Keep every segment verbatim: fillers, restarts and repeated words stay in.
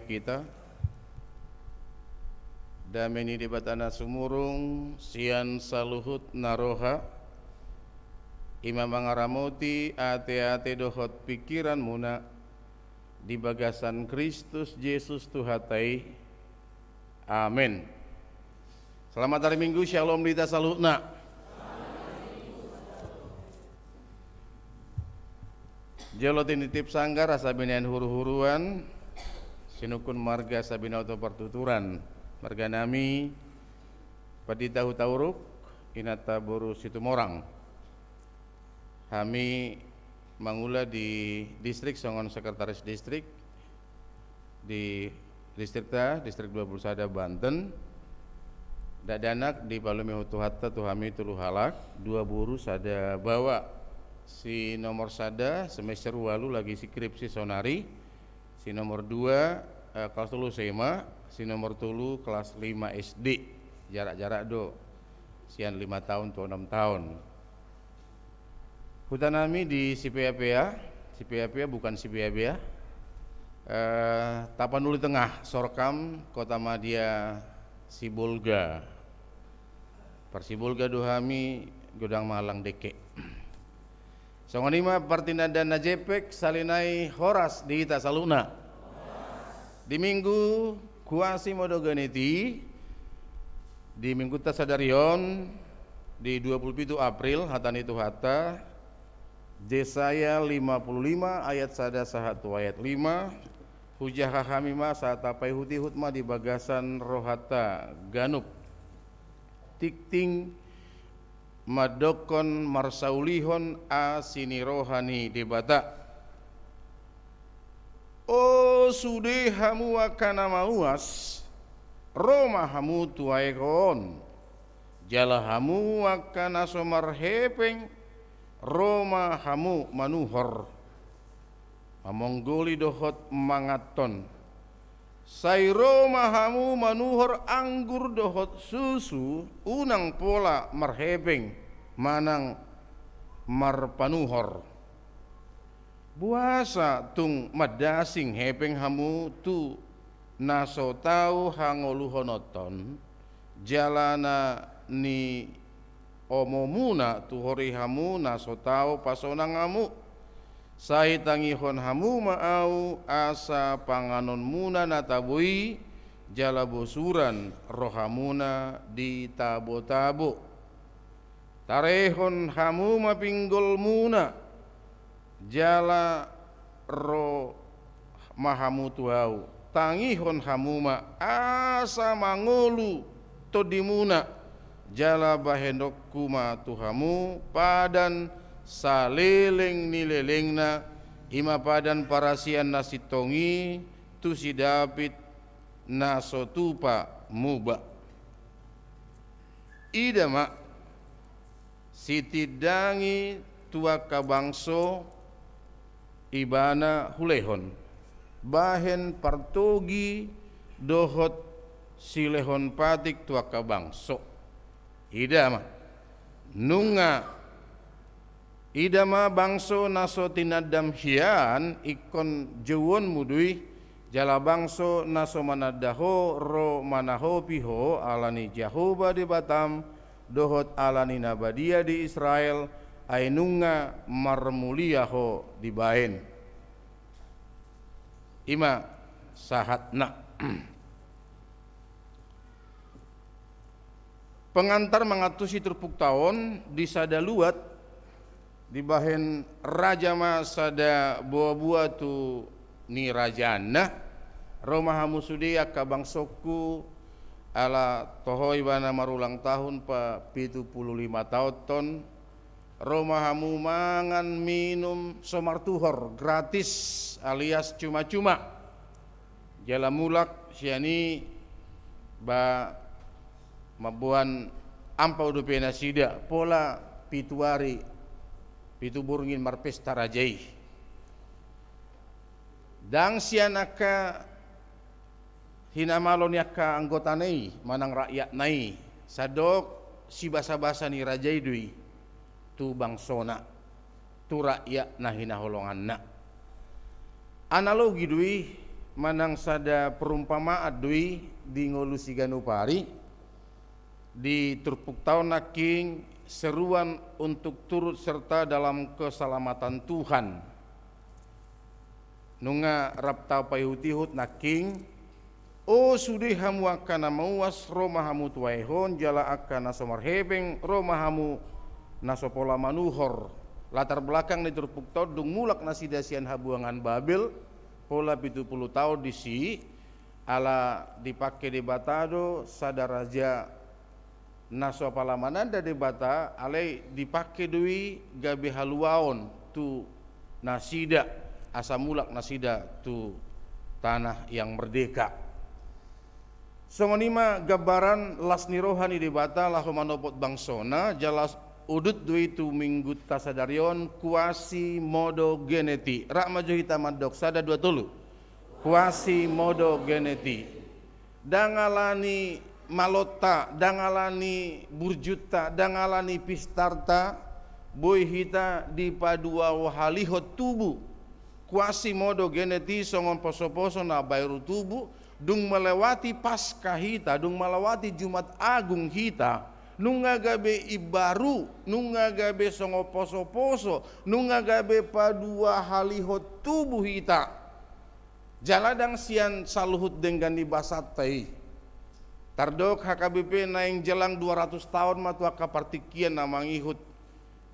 Hita. Dame ni Debata na sumurung sian saluhut na roha, i ma mangaramoti ateate dohot pingkiranmuna di bagasan Kristus Jesus Tuhanta i. Amen. Selamat hari Minggu, Shalom di hita saluhutna. Jolo tinitip sanggar asa binahen huruhuruan, sinungkun marga asa binahen partuturan. Marga nami Pandita Hutauruk, inanta boru Situmorang. Hami mangula di distrik songon sekretaris distrik di distrikta, distrik dua puluh sada Banten. Dakdanak, dipalumehon Tuhanta tu hami tolu halak, dua boru sada baoa. Si nomor sada semester ualu lagi skripsi saonari, si nomor dua, eh, kelas tolu S M A, si nomor tolu kelas lima S D. Jarak-jarak do sian lima taon tu onom taon. Huta nami di Sipeapea, Sipeapea bukan Sibeabea, eh, Tapanuli Tengah, Sorkam, Kota Madya, Sibolga. Parsibolga do hami, godang malang dengke. Songon i ma partinandaan na jempek, sahali nai horas di hita saluhutna. Di Minggu Quasimodogeniti, di minggunta sadari on, di dua puluh pitu April, hata ni Tuhanta, Jesaya lima puluh lima ayat sada sahat tu ayat lima, hujaha hami ma asa tapaihutihut ma di bagasan rohanta ganup. Tingting mandokkon marsaulihon asi ni roha ni Debata. O sude hamu angka na mauas, ro ma hamu tu aek on. Jala hamu angka na so marhepeng, ro ma hamu manuhor, mamonggoli dohot manganhon. Sai ro ma hamu manuhor anggur dohot susu, unang pola marhepeng manang marpanuhor. Boasa tung mandasing hepeng hamu tu na so tau hangoluhononhon, jala na niomomuna tuhori hamu na so tau pasonang hamu? Sai tangihon hamu ma ahu asa panganonmuna na tabo i, jala bosuran rohamuna di tabotabo. Tarehon hamu ma pinggolmuna, jala ro ma hamu tu ahu. Tangihon hamu ma asa mangolu tondimuna, jala bahenonku ma tu hamu padan saleleng ni lelengna, i ma padan parasian na sintong i tu si David na so tupa muba. Ida ma, sitindangi tu angka bangso ibana hulehon, bahen partogi dohot silehon patik tu angka bangso. Ida ma, nunga ida ma bangso na so tinandam hian ingkon jouonmu do i, jala bangso na so mananda ho ro manahopi ho ala ni Jahowa Debatam, dohot ala ni na badia di Israel, ai nunga marmulia ho dibahen. I ma sahatna. Pengantar mangantusi turpukta on di sada luat dibahen raja ma sada boaboa tu nirajaanna. Ro ma hamu sude angka bangsongku, ala toho ibana marulang tahun pa pitu pulu lima taon ton. Ro ma hamu mangan minum so martuhor, gratis alias cuma-cuma. Jala mulak sian i ba mamboan ampau dope nasida, pola pitu ari, pitu borngin marpesta raja i. Ndang sian angka hinamalo ni angka anggotana i manang rakyatna i, sandok sibasabasa ni raja i do i tu bangsona, tu rakyat na hinaholonganna. Analogi do i Manang sada perumpamaan do i di ngolu siganup ari, di turpukta on nangkin seruan untuk turut serta dalam keselamatan Tuhan. Nunga rap tapaihut-ihut nangkin, o sude hamu angka na mauas, ro ma hamu tu aek on, jala angka na so marhepeng, ro ma hamu na so pola manuhor. Latar belakang ni turpukta on, dung mulak nasida sian habuangan Babel, pola pitu pulu taon disi, ala dipangke Debata do sada raja na so apala mananda Debata, alai dipangke do i gabe haluaon tu nasida, asa mulak nasida tu tanah yang merdeka. Songon i ma gambaran las ni roha ni Debata laho manopot bangsona, jala udut do i tu minggunta sadari on, Quasimodogeneti. Rap ma jo hita mandok, sada, dua, tolu. Quasimodogeneti. Ndang ala ni malonta, ndang ala ni burjunta, ndang ala ni pistarta, boi hita dipaduahalihon tubu. Quasimodogeneti songon posoposo na baru tubu, dung melewati Paskah hita, dung melewati Jumat Agung hita, nunga gabe imbaru, nunga gabe songon posoposo, nunga gabe paduahalihon tubu hita. Jala ndang sian saluhut denggan ni basanta i. Tardok H K B P naeng jelang dua ratus taon ma tu angka partingkian na mangihut,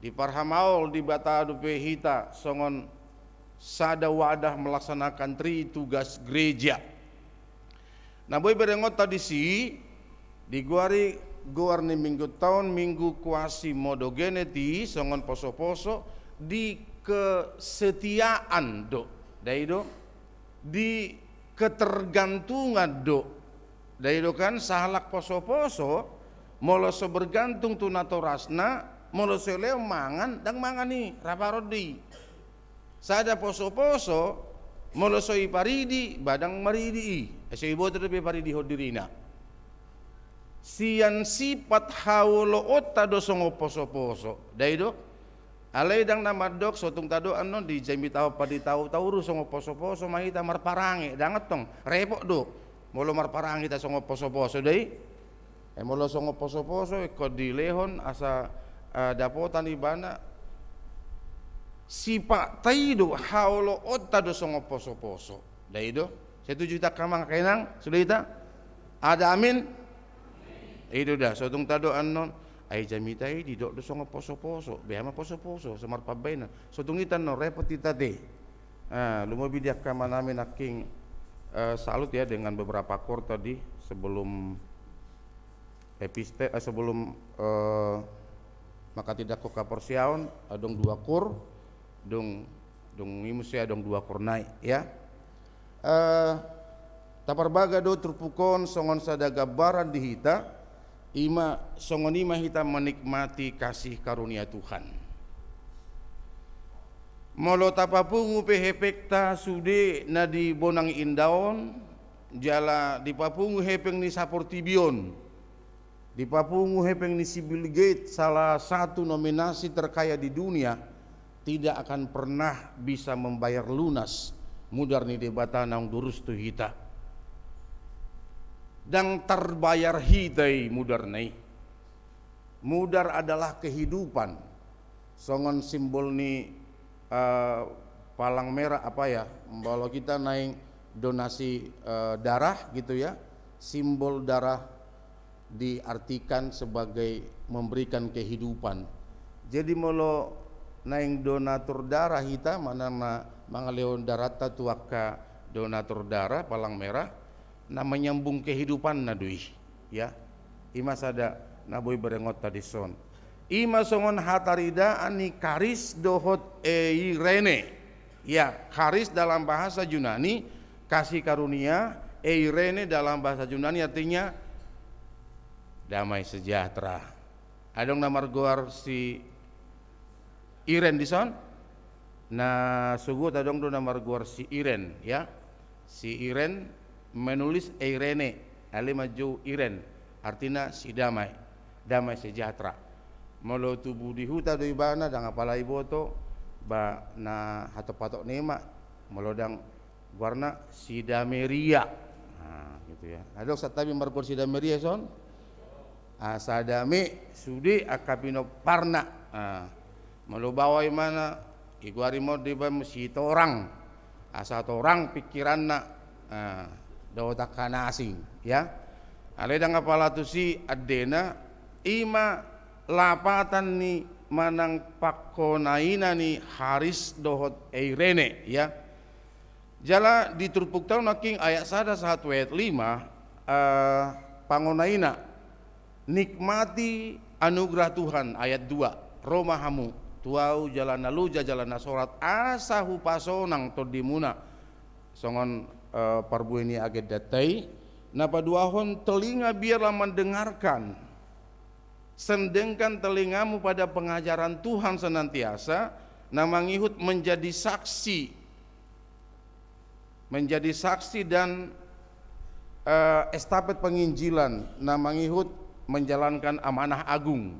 diparhamaol Debata dope hita songon sada wadah melaksanakan tri tugas gereja. Na boi berengonta disi, digoari goar ni minggunta on Minggu Quasimodogeneti, songon posoposo di kesetiaan do. Ndai do, di ketergantungan do. Ndai do kan, sahalak posoposo, molo so bergantung tu natorasna, molo so lehon mangan, ndang mangan i, rap aron do i. Sada posoposo, molo so iparidi, ba ndang maridi i. Asa iboto dope paridihon dirina. Sian sipat haoloonta do songon posoposo. Ndai do? Alai ndang na mandok, so tung tadok annon dijamitahon pandita Taurus songon posoposo ma hita marparange, ndang antong, repot do. Molo marparange hita songon posoposo, ndai? Eh, molo songon posoposo, ingkon dilehon asa, eh, dapotan ibana. Sipatta i do, haoloonta do songon posoposo. Ndai do? Setuju hita angka amang, angka inang? Sudah hita? Ada amin? I do da, so tung tadok annon. Ai jamita i didok do songon posoposo. Beha ma posoposo, so marpambahenan. So tung hita annon, repot hita te. Ah, lumobi di angka amanami nangkin, eh, salut ya dengan beberapa kur tadi sebelum episte-, eh, sebelum, eh, manghatindanghon haporseaon, adong dua kur, dung, dung i muse adong dua kur nai, ya. Eh, taparbaga do turpuk on songon sada gambaran di hita, i ma songon i ma hita menikmati kasih karunia Tuhan. Molo tapapungu pe hepengta sude na di bonang inda on, jala dipapungu hepeng ni saportibi on, dipapungu hepeng ni si Bill Gates, salah satu nominasi terkaya di dunia, tidak akan pernah bisa membayar lunas mudar ni Debata naung durus tu hita. Ndang tarbayar hita i mudarna i. Mudar adalah kehidupan. Songon simbol ni, eh, palang merah apa ya, molo hita naeng donasi, eh, darah gitu ya, simbol darah diartikan sebagai memberikan kehidupan. Jadi molo naeng donatur darah hita, manang na mangalehon darahta tu angka donatur darah, palang merah, na menyambung kehidupanna do i, ya. I ma sada na boi berengonta dison. I ma songon hataridaan ni karis dohot eirene. Ya, karis dalam bahasa Junani, kasih karunia, eirene dalam bahasa Junani artinya damai sejahtera. Adong na margoar si Iren dison? Na sogot adong do na margoar si Iren, ya. Si Iren menulis eirene, alai manjou Iren, artina si damai, damai sejahtera. Molo tubu di huta do ibana, ndang apala iboto, ba na hatop-hatop ni ma, molo ndang Goarna Sidameria. Nah, gitu ya. Adong santabi margoar Sidameria son. Asa dame sude angka pinomparna. Nah, molo baoa imana, igoari ma on deba Sitorang. Asa torang pingkiranna, nah, dohot angka na asing, ya. Alai ndang apala tusi andena, ima lapatan ni manang pangkonaina ni Haris dohot Eirene, ya. Jala di turpukta on nangkin ayat sada sahat tu ayat lima, eh, pangonaina, nikmati anugerah Tuhan, ayat dua, ro ma hamu tu ahu jala na loja jala na sorat, asa hupasonang tondimuna, songon, eh, parbue ni agendanta i, na paduahon telinga biarlah mendengarkan, sendengkan telingamu pada pengajaran Tuhan senantiasa, na mangihut menjadi saksi, menjadi saksi dan, eh, estafet penginjilan, na mangihut menjalankan amanah agung,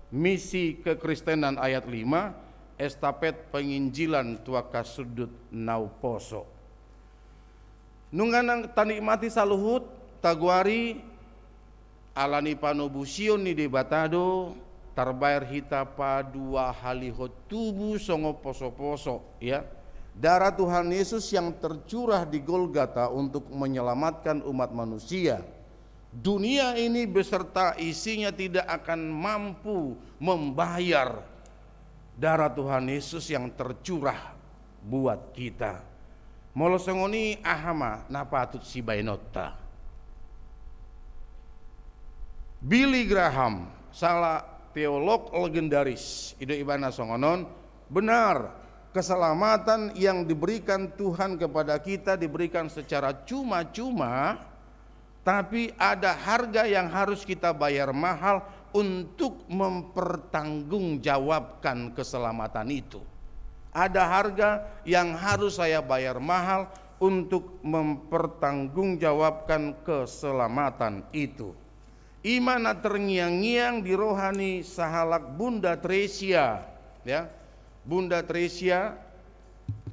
misi kekristenan, ayat lima, estafet penginjilan tu angka sundut na umposo. Nunga nang tanikmati saluhut, tagoari, ala ni panobusion ni Debata do, tarbaen hita paduahalihon tubu songon posoposo, ya. Darah Tuhan Yesus yang tercurah di Golgata untuk menyelamatkan umat manusia. Dunia ini beserta isinya tidak akan mampu membayar darah Tuhan Yesus yang tercurah buat kita. Molo songon i, aha ma na patut sibaenonta? Billy Graham, salah teolog legendaris, i do ibana songon on, benar, keselamatan yang diberikan Tuhan kepada kita diberikan secara cuma-cuma, tapi ada harga yang harus kita bayar mahal untuk mempertanggungjawabkan keselamatan itu. Ada harga yang harus saya bayar mahal untuk mempertanggungjawabkan keselamatan itu. Ima na terngiang-ngiang di roha ni sahalak Bunda Tresia, ya. Bunda Tresia,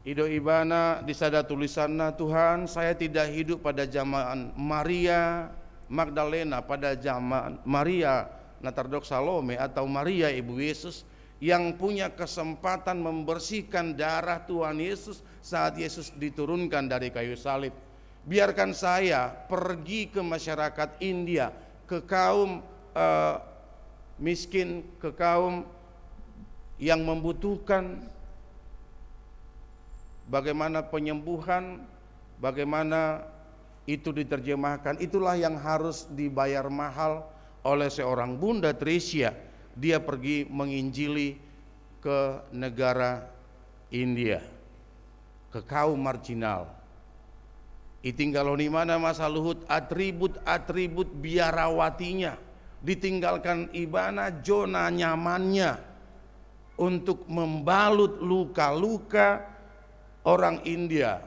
i do ibana di sada tulisanna, "Tuhan, saya tidak hidup pada zaman Maria Magdalena, pada zaman Maria na tardok Salome atau Maria ibu Yesus yang punya kesempatan membersihkan darah Tuhan Yesus saat Yesus diturunkan dari kayu salib. Biarkan saya pergi ke masyarakat India, ke kaum, eh, miskin, ke kaum yang membutuhkan, bagaimana penyembuhan, bagaimana itu diterjemahkan." Itulah yang harus dibayar mahal oleh seorang Bunda Tresia. Dia pergi menginjili ke negara India, ke kaum marginal. Ditinggalhon ibana ma saluhut atribut-atribut biarawatinya, ditinggalkan ibana zona nyamannya untuk membalut luka-luka orang India.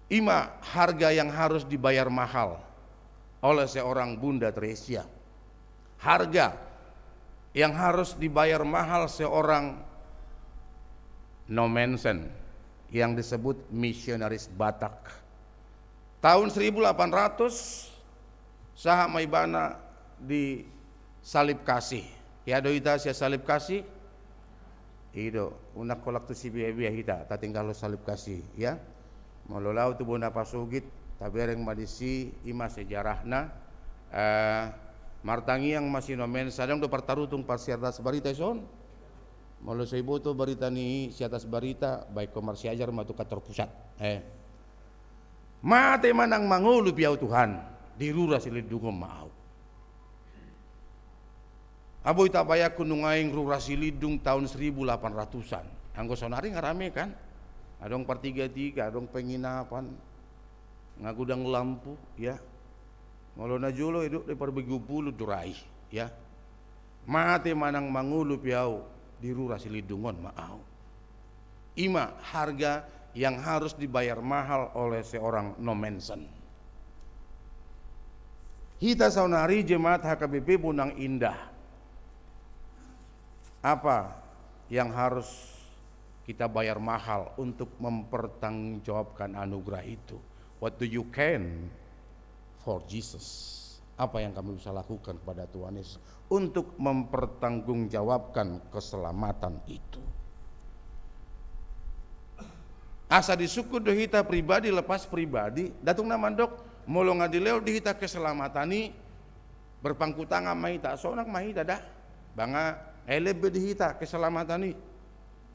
Ima harga yang harus dibayar mahal oleh seorang Bunda Tresia. Harga yang harus dibayar mahal seorang Nommensen yang disebut misionaris Batak. Tahun seribu delapan ratus, sahat ma ibana di salib kasih. Ia do hita sian salib kasih? I do, unang holan tu Sibeabea hita, tatinggalhon salib kasih, ya. Molo laho tu bona pasogit, tabereng ma disi, ima sejarahna. Eh, martangiang ma si Nommensen, adong do partarutung par Siatasbarita i son. Molo so diboto barita ni Siatasbarita, baen ho marsiajar ma tu kantor pusat. Eh. Mate manang mangolu pe ahu, Tuhan, di rura Silindung on ma ahu. Boi tabayangkon nuaeng rura Silindung tahun seribu delapan ratusan. Anggo saonari nga rame kan? Adong partiga-tiga, adong penginapan, nga gudang lampu, ya. Molo na jolo i do di parbegu pulu do ra i, ya. Mate manang mangolu pe ahu, di rura Silindung on ma ahu. Ima harga yang harus dibayar mahal oleh seorang Nommensen. Hita saonari jemaat H K B P Bonang Indah, apa yang harus kita bayar mahal untuk mempertanggungjawabkan anugerah itu. What do you can for Jesus? Apa yang kamu bisa lakukan kepada Tuhan Yesus untuk mempertanggungjawabkan keselamatan itu? Asa disungkun do hita pribadi lepas pribadi, datung na mandok, molo nga dilehon di hita keselamatan i, berpangku tangan ma hita, sonang ma hita da. Banga elebe di hita keselamatan i.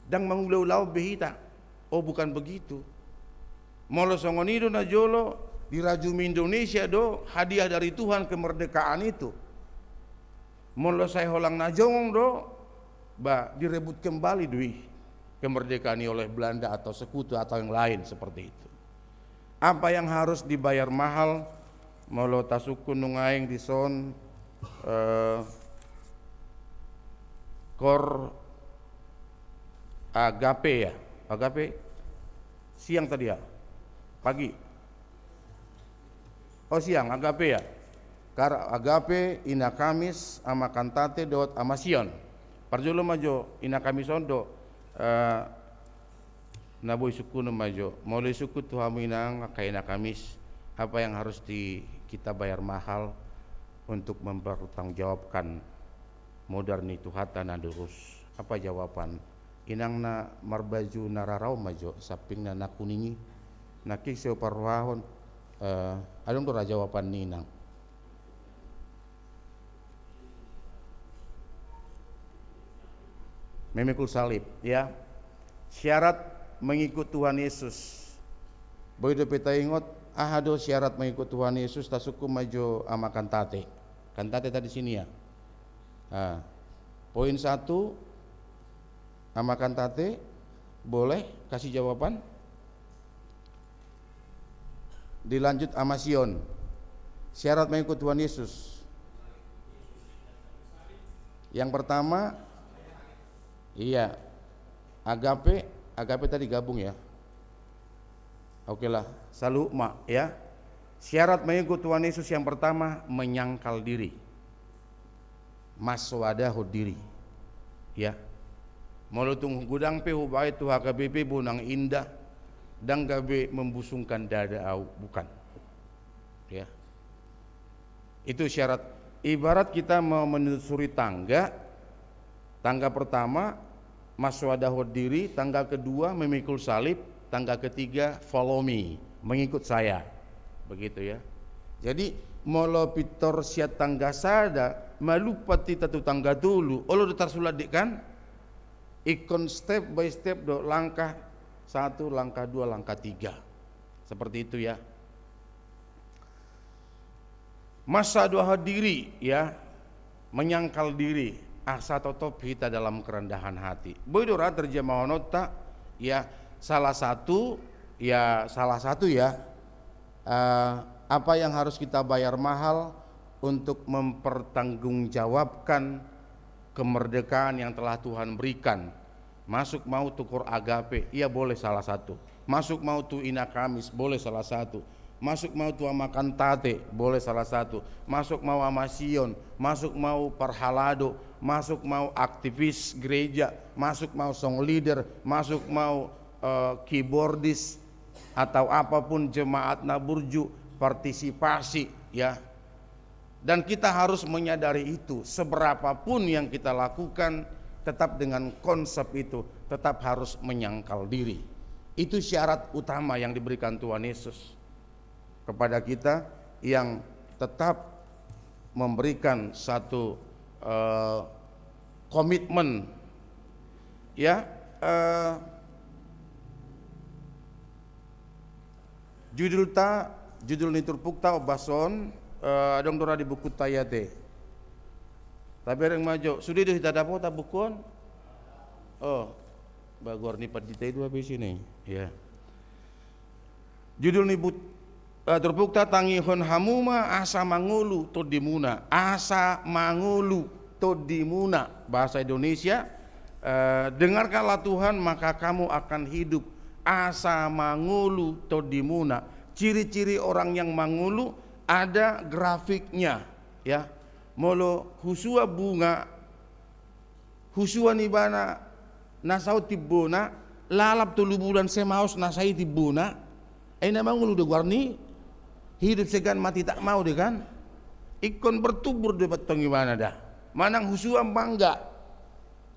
Ndang mangula-ulaon be hita. Oh, bukan begitu. Molo songon i do na jolo, dirajumi Indonesia do hadiah dari Tuhan kemerdekaan itu. Molo sai holang na jongong do, ba, direbut kembali do i kemerdekaan i oleh Belanda atau sekutu atau yang lain seperti itu. Apa yang harus dibayar mahal? Molo tasungkun nunga aeng dison, eh, Cor Agape, ya? Agape? Siang tadi, ya? Pagi? Oh, siang, Agape, ya? Cor Agape, Ina Kamis, Ama Kantate, dohot Ama Sion. Parjolo ma jo Ina Kamis on do, eh, na boi sungkunon ma jo. Molo disungkun tu hamu inang, angka Ina Kamis, apa yang harus di, kita bayar mahal untuk mempertanggungjawabkan modar ni Tuhanta na durus? Apa jawaban? Inang na marbaju na rara on ma jo, sampingna na kuning i. Nangkin sai huparrohahon, eh, adong do ra jawaban ni inang. Memikul salib, ya. Syarat mengikut Tuhan Yesus. Boi dope taingot, aha do syarat mengikut Tuhan Yesus, tasungkun ma jo Ama Kantate. Kantate tadi sini, ya. Ah. Poin satu, Ama Kantate, boleh kasih jawaban? Dilanjut Ama Sion. Syarat mengikut Tuhan Yesus. Yang pertama, iya, Agape, Agape tadi gabung, ya. Oke lah, saluhut ma, ya. Syarat mengikut Tuhan Yesus yang pertama, menyangkal diri. Mansoadahon diri. Ya. Molo tung godang pe hubahen tu H K B P bonang indah, ndang gabe membusungkan dada au, bukan. Ya. Itu syarat. Ibarat kita mau menelusuri tangga, tangga pertama, mansoadahon diri, tangga kedua, memikul salib, tangga ketiga, follow me, mengikut saya. Begitu, ya. Jadi, molo pintor sian tangga sada, malumpat hita tu tangga tolu, olo do tarsulat, kan? Ingkon step by step do, langkah satu, langkah dua, langkah tiga. Seperti itu, ya. Mansoadahon diri, ya, menyangkal diri, asa totop hita dalam kerendahan hati. Boi do ra terjemahononta, ya, salah satu, ya, salah satu, ya, eh, apa yang harus kita bayar mahal untuk mempertanggungjawabkan kemerdekaan yang telah Tuhan berikan. Masuk mau tu Cor Agape, iya, boleh salah satu. Masuk mau tu Ina Kamis, boleh salah satu. Masuk mau tu Ama Kantate, boleh salah satu. Masuk mau Ama Sion, masuk mau parhalado, masuk mau aktivis gereja, masuk mau song leader, masuk mau, eh, keyboardis, atau apapun jemaat na burju, partisipasi, ya. Dan kita harus menyadari itu, seberapapun yang kita lakukan, tetap dengan konsep itu, tetap harus menyangkal diri. Itu syarat utama yang diberikan Tuhan Yesus kepada kita, yang tetap memberikan satu, eh, komitmen, ya, eh, Judulta, judul ni turpukta ombas on, eh, adong do ra di bukunta i ate. Tabereng ma jo, sude do hita dapotan buku on? Oh, ba goar ni pandita i do hape i sini. Ya. Judul ni but-, eh, turpukta, tangihon hamu ma asa mangolu tondimuna. Asa mangolu tondimuna, bahasa Indonesia, eh, dengarkanlah Tuhan, maka kamu akan hidup. Asa mangolu tondimuna. Ciri-ciri orang yang mangolu ada grafiknya, ya. Molo husua bunga, husua ibana na saut timbona, lalap tolu bulan sai maos na sai timbona, ai na mangolu do goarna i, hidup segan mati tak mau do i kan. Ingkon bertumbuh do pe tong ibana da. Manang husuan mangga,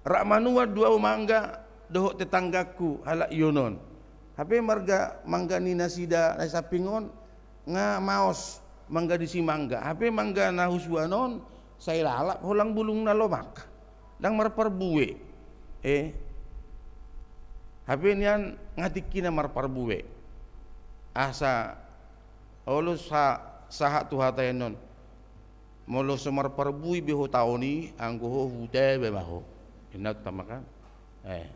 rap manuan do au mangga dohot tetanggangku halak Ion on. Hape marga mangga ni nasida na samping on nga maos mangga disi mangga. Hape mangga na husuan on sai lalap holan bulungna lomak. Ndang marparbue. Eh. Hape nian nga tingkina marparbue. Asa olo sa-, sahat tu hata i annon. Molo so marparbue be ho taon i, anggo ho huta be ma ho. Inna tama kan. Eh.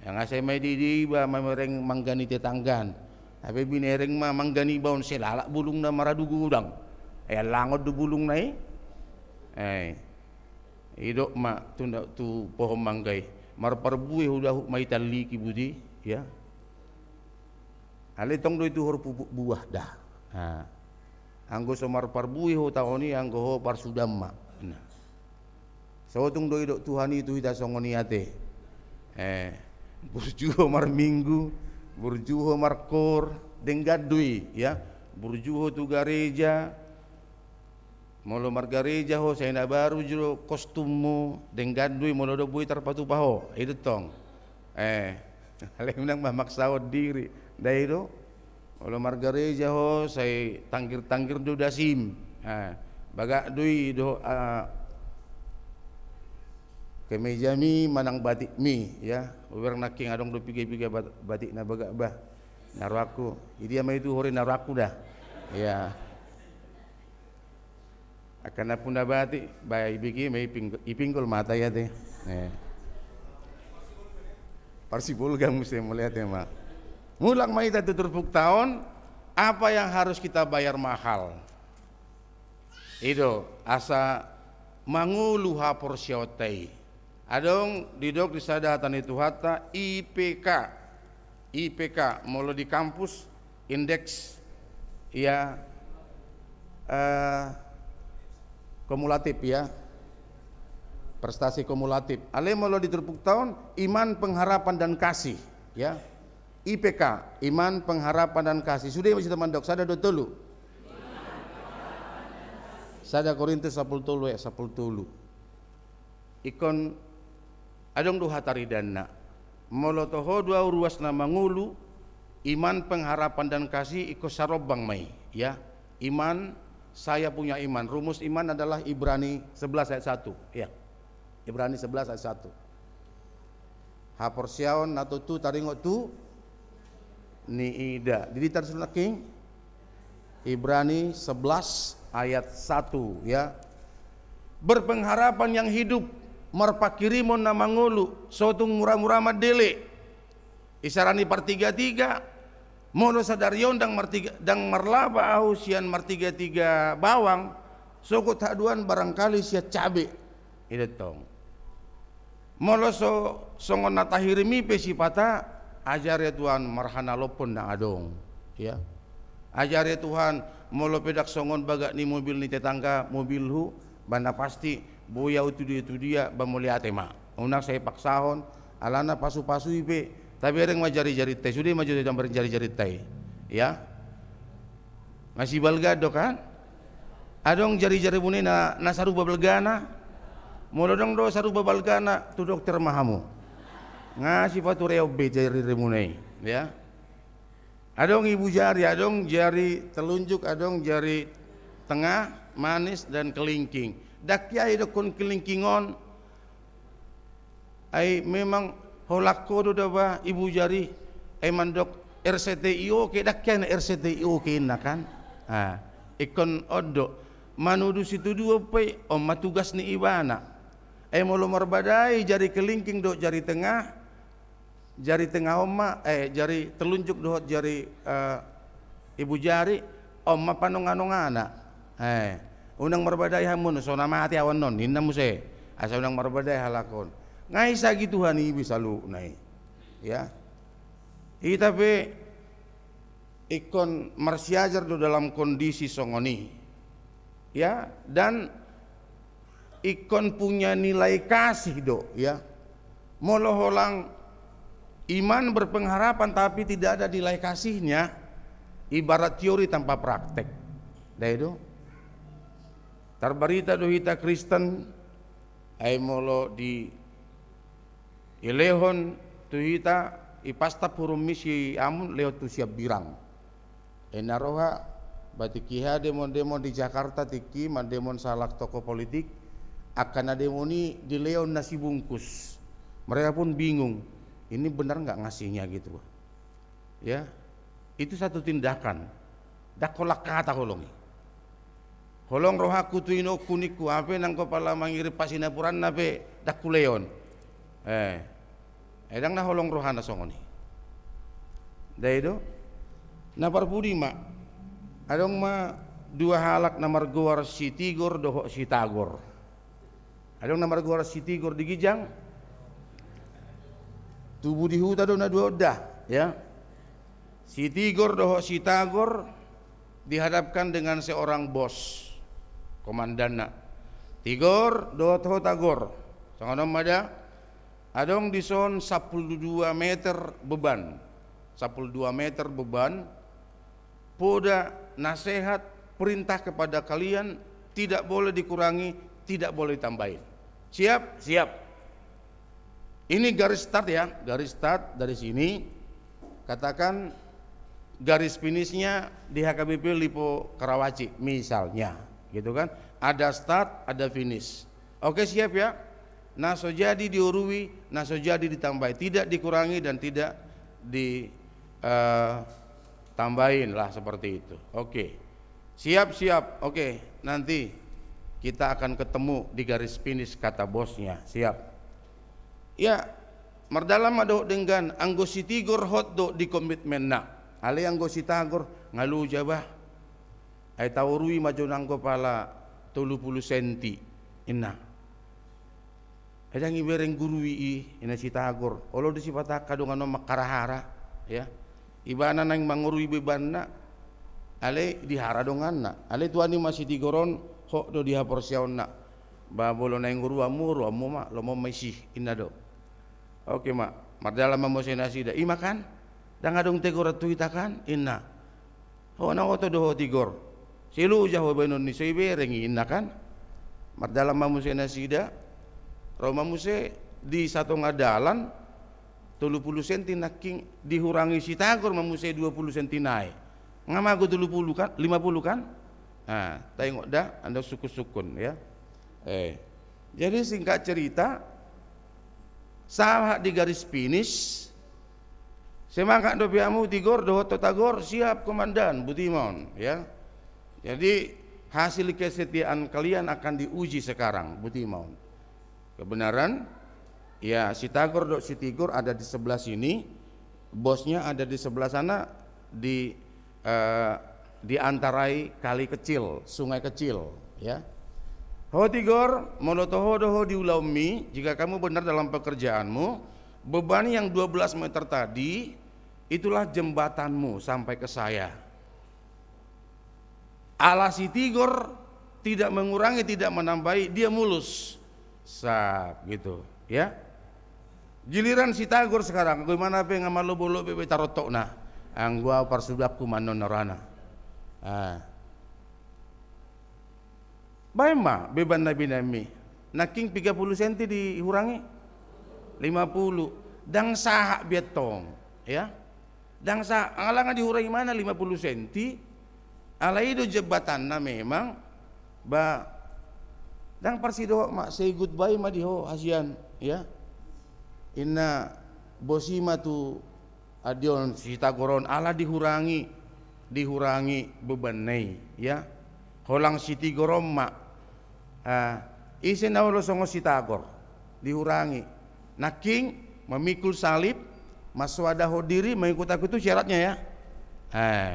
Nga sai maidi-idi iba mamereng mangga ni tetanggan. Hape binereng ma mangga niba on sai lalap bulungna maradu godang. Eh, allangon do bulungna i. Eh. Idok ma tu, tu pohon mangga i. Marparbue ho da huhut ma i talliki buti, ya. Alai tong do i tuhor pupuk buah da. Nah. Anggo so marparbue ho taon i, anggo ho parsudan ma. Nah. Sotung do idok Tuhan i tu hita songon i ate. Eh, burju ho marminggu, burju ho markoor, denggan do i, ya. Burju ho tu gareja, molo margareja ho, sai na baru jo kostummu, denggan do i molo do boi tarpatupa ho, i do tong. Eh, alai unang mamaksahon diri, ndai do. Molo margareja ho, sai tanggir-tanggir do dasim. Eh, bagak do i do, ah, kemejami manang batikmi, ya. Uber nangkin adong do piga-piga bat-, batik na bagak bah. Na rohangku, i dia ma i tuhor i na rohangku da. Ya. Angka na puna batik, ba ibege ma iping-, ipinggol mata i ate. Eh. Parsibolga muse mauliate ma. Mulak ma hita tu turpukta on, apa yang harus kita bayar mahal? I do, asa mangolu haporseaonta i. Adong didok di sada hata ni Tuhanta, I P K. I P K, molo di kampus, indeks, ya, eh, kumulatif, ya. Prestasi kumulatif. Alai molo di turpukta on, iman, pengharapan, dan kasih, ya. I P K, iman, pengharapan, dan kasih. Sude ma hita mandok, sada, dua, tolu. Sada Korintus sampulu tolu ayat sampulu tolu. Ingkon adong do hataridanna. Molo toho do au ruas na mangolu, iman, pengharapan, dan kasih, ingkon sarombang ma i, ya. Iman, saya punya iman. Rumus iman adalah Ibrani sebelas ayat satu, ya. Ibrani sebelas ayat satu. Haporseaon na tutu taringot tu niida. Di hita tarsurat nangkin, Ibrani sebelas ayat satu, ya. Berpengharapan yang hidup, marpanghirimon na mangolu, sotung mura-mura mandele. Isarani partiga-tiga, molo sadari on ndang martiga, ndang marlaba ahu sian martiga-tiga bawang, sogot haduan barangkali sian cabe. I do tong. Molo so songon na tahirim i pe sipata, ajari Tuhan, marhanalophon ndang adong. Ya. Ajari Tuhan, molo pe ndang songon bagak ni mobil ni tetangga mobilhu, ba na pasti boi au tu dia tu dia, ba mauliate ma. Unang sai paksahon, alana pasu-pasu i pe, tabereng ma jari-jarinta i, sude ma jo tabereng jari-jarinta i. Ya. Nga sibalga do kan? Adong jari-jarimuna i na, na sarupa balgana? Molo adong do sarupa balgana, tu dokter ma hamu. Nga sipatureon be jaririmuna i, ya. Adong ibu jari, adong jari telunjuk, adong jari tengah, manis, dan kelingking. Ndang hea idokkon kelingking on, ai memang holan ho do da ba ibu jari, ai mandok R C T I oke, ndang hea na R C T I oke inna kan. Ah, ingkon on do. Manudusi tuduhon pe, on ma tugas ni ibana. Ai molo marbadai jari kelingking dohot jari tengah, jari tengah on ma, eh, jari telunjuk dohot jari, eh, ibu jari, on ma panonga-nongana. Eh, unang marbadai hamu, so na mate au annon, ninna muse. Asa unang marbadai halak on. Nga isagi Tuhan i be saluhutna i. Ya. Hita pe ingkon marsiajar do dalam kondisi songon i. Ya, dan ingkon punya nilai kasih do, ya. Molo holan Iman berpengharapan tapi tidak ada nilai kasihnya, ibarat teori tanpa praktek. Dai do. Tarbarita do hita Kristen, ai molo dilehon tu hita, ipastap hurummi si Amun lehon tu Siambirang. Ai na roha, ba tingki hea demon-demon di Jakarta tingki mandemon sahalak tokoh politik, angka na demon i dilehon na sibungkus. Mereka pun bingung, ini benar nggak ngasihnya gitu. Ya, itu satu tindakan. Ndang holan hata holong i. Holong rohangku tu inongku ningku, hape nanggo pala mangirim pasinapuranna pe ndang hulehon. Eh. Eh, ndang na holong rohana songon i. Dai do. Na parpudi ma. Adong ma dua halak na margoar si Tigor dohot si Tagor. Adong na margoar si Tigor di ginjang. Tubu di huta do na dua on da, ya. Si Tigor dohot si Tagor dihadapkan dengan seorang bos, komandanna. Tigor dohot ho Tagor. Songon on ma da, adong dison sampulu dua meter beban. Sampulu dua meter beban. Poda, nasehat, perintah kepada kalian, tidak boleh dikurangi, tidak boleh ditambahin. Siap? Siap. Ini garis start ya, garis start dari sini. Katakan garis finishnya di H K B P Lipo Karawaci, misalnya, gitu kan. Ada start, ada finish. Oke, siap ya. Na so jadi diurui, na so jadi ditambahi, tidak dikurangi dan tidak di, eh, tambahin lah seperti itu. Oke. Siap, siap. Oke, nanti kita akan ketemu di garis finish, kata bosnya. Siap. Ya, mardalan ma dohot denggan, anggo si Tigor hot do di komitmenna. Alai anggo si Tagor, nga loja bah. Ai taurui ma jo nanggo pala tolu pulu senti, inna. Ai ndang ibereng gurui i, inna si Tagor. Olo do sipata angka dongan on mangharahara, ya. Ibana naeng mangurui bebanna, alai dihara donganna. Alai tuani ma si Tigor on, hot do di haporseaonna. Ba molo naeng uruanmu, uruanmu ma, lomo ma isi, inna do. Oke ma, mardalan ma muse nasida. Ima kan? Ndang adong tegoran tu hita kan? Inna. Ho na oto do ho Tigor. Sai loja ho baenon ni, so ibereng i, inna kan? Mardalan ma muse nasida. Ro ma muse di satonga dalan, tolu pulu senti nangkin dihurangi si Tagor ma muse dua pulu senti nai. Nga mago tolu pulu kan? Lima pulu kan? Nah, taingot da, anda sukun-sukun ya. Eh. Jadi singkat cerita, sahat di garis finish, semangat do pihakmu Tigor dohot ho Tagor, siap komandan, buti ma on, ya. Jadi hasil kesetiaan kalian akan diuji sekarang, buti ma on. Kebenaran, ya, si Tagor dohot si Tigor ada di sebelah sini, bosnya ada di sebelah sana, di eh, diantarai kali kecil, sungai kecil, ya. Ho Tigor, molo toho do ho di ulaonmi, jika kamu benar dalam pekerjaanmu, beban yang dua belas meter tadi, itulah jembatanmu sampai ke saya. Ala si Tigor tidak mengurangi, tidak menambahi, dia mulus. Sap, gitu, ya. Giliran si Tagor sekarang, bagaimana pe nga malo bolok be tarontokna. Anggo au parsudanku ma annon na rohana. Ah. Baen ma beban na binaenmi. Nangkin piga pulu senti dihurangi? Lima pulu. Ndang sahat be antong, ya. Ndang sa, ala nga dihurangi ma na lima pulu senti, ala i do jembatanna memang, ba, ndang parsidohot ma, say goodbye ma di ho hasian, ya. Inna bos i ma tu, ah, di on si Tagor on, ala dihurangi, dihurangi bebanna i, ya. Holang si Tigor on ma, ah, ise na olo songon si Tagor, dihurangi. Nangkin memikul salib, mensyuhadakan diri, mengikut aku, itu syaratnya, ya. Eh,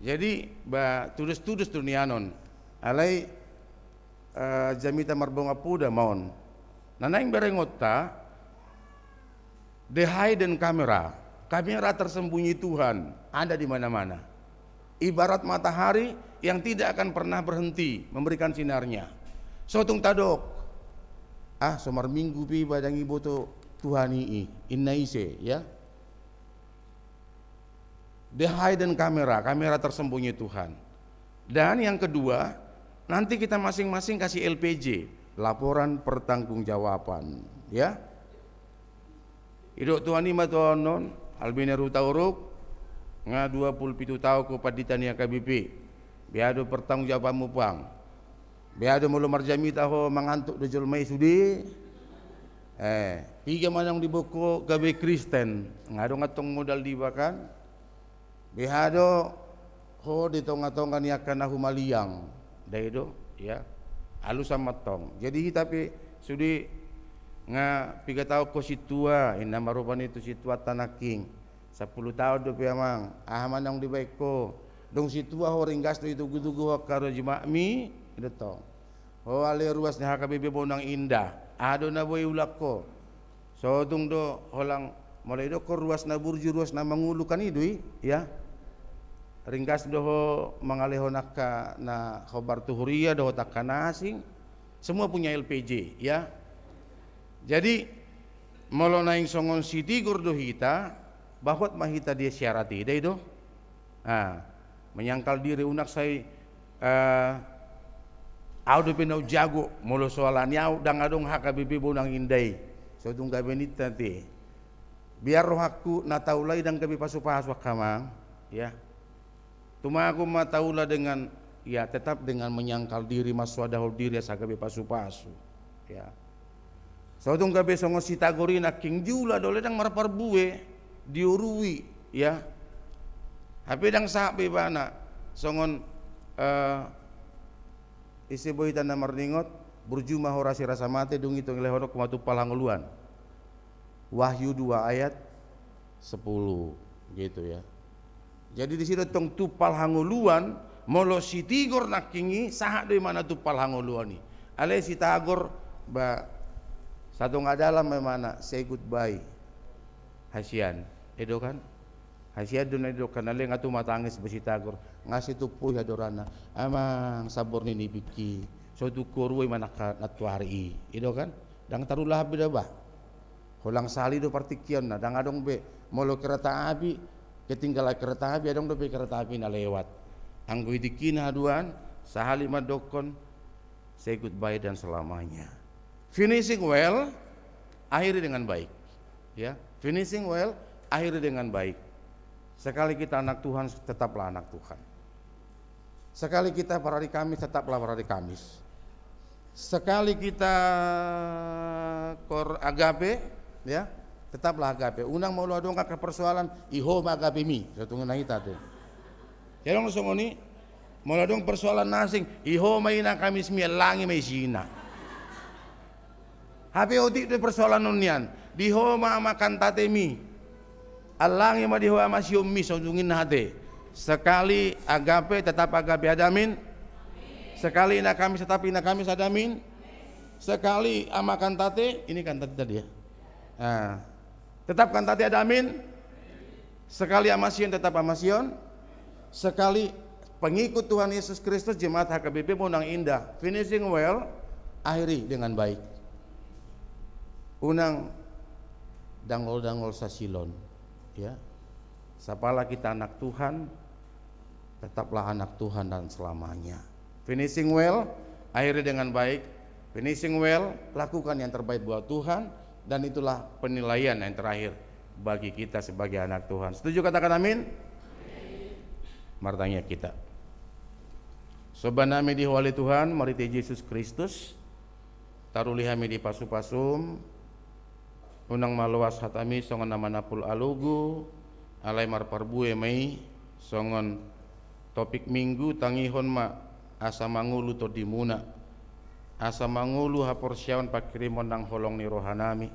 jadi, ba, tudos-tudos tu nian on. Alai, eh, jamita marbongan poda ma on. Na naeng berengonta, the hidden camera, kamera tersembunyi Tuhan, ada di mana-mana. Ibarat matahari yang tidak akan pernah berhenti memberikan sinarnya. So tung tadok, ah, so marminggu pe iba ndang iboto Tuhan i, inna ise, ya. The hidden camera, kamera tersembunyi Tuhan. Dan yang kedua, nanti kita masing-masing kasih L P J, laporan pertanggungjawaban, ya. Didok Tuhan i ma tu ahu annon, Albina Hutauruk, nga dua pulu pitu taon ho pandita ni H K B P. Bea do pertanggungjawabanmu, pang. Bea do molo marjamita ho, mangantuk do jolma i sude. Eh, piga ma naung diboan ho gabe Kristen? Nga adong antong modal dibahen. Bea do ho di tonga-tonga ni angka na humaliang. Dai do, ya. Alusan ma antong. Jadi hita pe sude nga piga taon ho sintua, inna ma rupani tu sintuanta nangkin. Sampulu taon dope, amang, aha ma naung dibahen ho? Dung sintua ho, ringgas do ditogu-togu ho angka rojamakmi, didok antong. Ho ale ruas ni H K B P Bonang Indah, aha do na boi iulak ho? So tung do holan, molo didok ho ruas na burju, ruas na mangolu, kan i do i, ya. Ringgas do ho mangalehon angka na hombar tu huria dohot angka na asing. Semua punya L P J, ya. Jadi, molo naeng songon sitigor do hita, ba hot ma hita di syarat i, dai do? Ah, menyangkal diri, unang sai, eh, ahu dope na umjago, molo so alani ahu ndang adong H K B P Bonang Indah i. So tung gabe ninna ate. Biar rohangku na taula i ndang gabe pasu-pasu, angka amang, ya. Tumagon ma taula dengan, ya, tetap dengan menyangkal diri, mansoadahon diri asa gabe pasu-pasu. Ya. So tung gabe songon sitagor i nangkin, diula do ale ndang marparbue, diorui, ya. Hape ndang sahat be ibana, songon, eh, ise bohita na marningot, burju ma ho rasi rasa mate, dung i tong dilehononku ma tumpal hangoluan. Wahyu dua ayat sepuluh, gitu ya. Jadi disi do tong tumpal hangoluan, molo sitigor nangkin i, sahat do imana tumpal hangoluan i. Alai sitagor, ba, satonga dalan ma imana, say goodbye. Hasian, i do kan? Hasian do na didok kan, alai nga tumatangis be sitagor. Nga situmpu i hadorana. Amang, sambor ni nipingki. So tung huorui ma nangkin nantuari i. I do kan? Ndang tarulahan be da ba. Holan sahali do partingkianna, ndang adong be. Molo kereta api, ketinggalan kereta api, adong dope kereta api na lewat. Anggo di tingkina haduan, sahali mandokkon, say goodbye dan selamanya. Finishing well, akhiri dengan baik. Ya, finishing well, akhiri dengan baik. Sekali kita anak Tuhan, tetaplah anak Tuhan. Sekali kita parari Kamis, tetaplah parari Kamis. Sekali kita kor agape, ya, tetaplah agape. Unang molo adong angka persoalan, i ho ma agapemi, so tung na hita tu. Jadi songon i, molo adong persoalan na asing, i ho ma i na Kamismi, allangi ma isina. Hape otik do persoalan on nian. Di ho ma ama kantatemi. Allangi ma di ho ama sionmi, so tung ninna ate. Sekali agape, tetap agape, ada amin. Sekali ina Kamis, tetap ina Kamis, ada amin. Sekali ama kantate, ini kantate tadi ya. Nah, tetap kantate, ada amin. Sekali ama sion, tetap ama sion. Sekali pengikut Tuhan Yesus Kristus, jemaat H K B P Bonang Indah, finishing well, akhiri dengan baik. Unang dangol-dangol sasilon, ya. Sapala kita anak Tuhan, tetaplah anak Tuhan dan selamanya. Finishing well, akhiri dengan baik. Finishing well, lakukan yang terbaik buat Tuhan, dan itulah penilaian yang terakhir bagi kita sebagai anak Tuhan. Setuju, katakan amin. Martangiang hita. Somba nami di Ho ale Tuhan, marhite Jesus Kristus, taruli hami di pasu-pasum, unang ma loas hatami songon na manapul alogo, alai marparbue ma i songon topik Minggu, tangihon ma asa mangolu tondimuna. Asa mangolu haporseaon pangkirimon nang holong ni roha nami.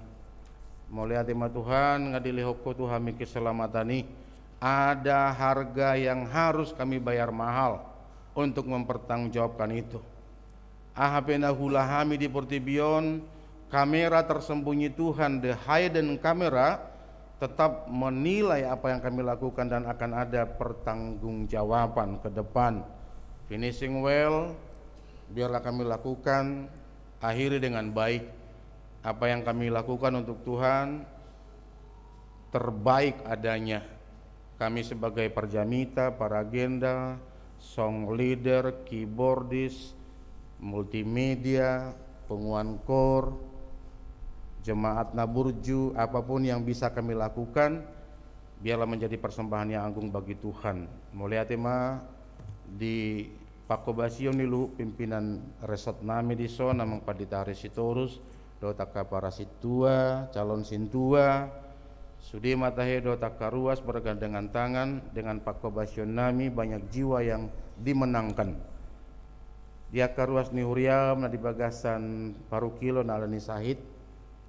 Mauliate ma Tuhan, nga dilehon Ho tu hami keselamatan i. Ada harga yang harus kami bayar mahal untuk mempertanggungjawabkan itu. Aha pe na huula hami di portibi on, kamera tersembunyi Tuhan, the hidden camera, tetap menilai apa yang kami lakukan dan akan ada pertanggungjawaban ke depan. Finishing well, biarlah kami lakukan, akhiri dengan baik. Apa yang kami lakukan untuk Tuhan, terbaik adanya. Kami sebagai parjamita, paragenda, song leader, keyboardis, multimedia, punguan kor, jemaat na burju, apapun yang bisa kami lakukan, biarlah menjadi persembahan yang agung bagi Tuhan. Mauliate ma di panghobasion ni luhut pimpinan resort nami dison, Amang Pandita Ari Sitorus, dohot angka para sintua, calon sintua, sude ma tahe dohot angka ruas bergandengan tangan, dengan panghobasion nami banyak jiwa yang dimenangkan. Di angka ruas ni huriam na di bagasan parungkilon ala ni sahit,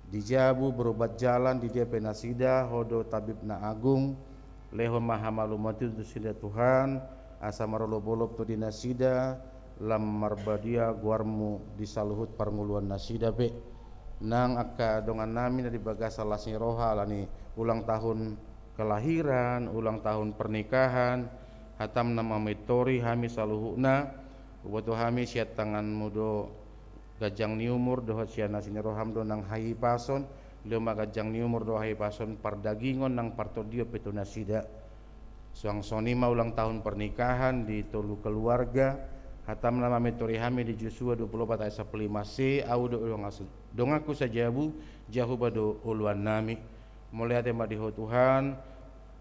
di jabu berobat jalan, di dia pe nasida, Ho do tabib na agung, lehon ma hamaluman tu nasida Tuhan, asa marolopolop tu di nasida, lam marbadia goarmu di saluhut parngoluan nasida pe. Nang angka dongan nami na di bagasan las ni roha ala ni ulang tahun kelahiran, ulang tahun pernikahan, hatam na mamintori hami saluhutna, huboto hami sian tanganmu do ganjang ni umur, dohot sian asi ni roham do nang hahipason, lehon ma ganjang ni umur dohot hahipason pardagingon nang partondion pe tu nasida. Suang songon i ma ulang tahun pernikahan di tolu keluarga, hatam na mamintori hami di Josua dua pulu opat ayat sampulu lima C, au do donganku sajabu, Jahowa do oloan nami. Mauliate ma di Ho Tuhan,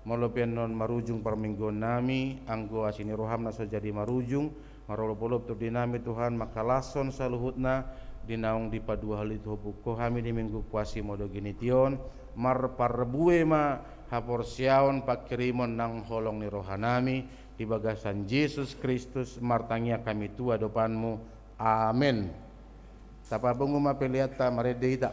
molo pe annon marujung parmingguon nami, anggo asi ni roham na so jadi marujung, marolopolop tu di nami Tuhan, mangkalashon saluhutna, di naung dipaduahalihophon Ho hami di Minggu Quasimodogeniti on, marparbue ma haporseaon panghirimon nang holong ni roha nami, di bagasan Jesus Kristus martangiang hami tu adopanmu. Amen. Tapapungu ma peleanta, marende hita.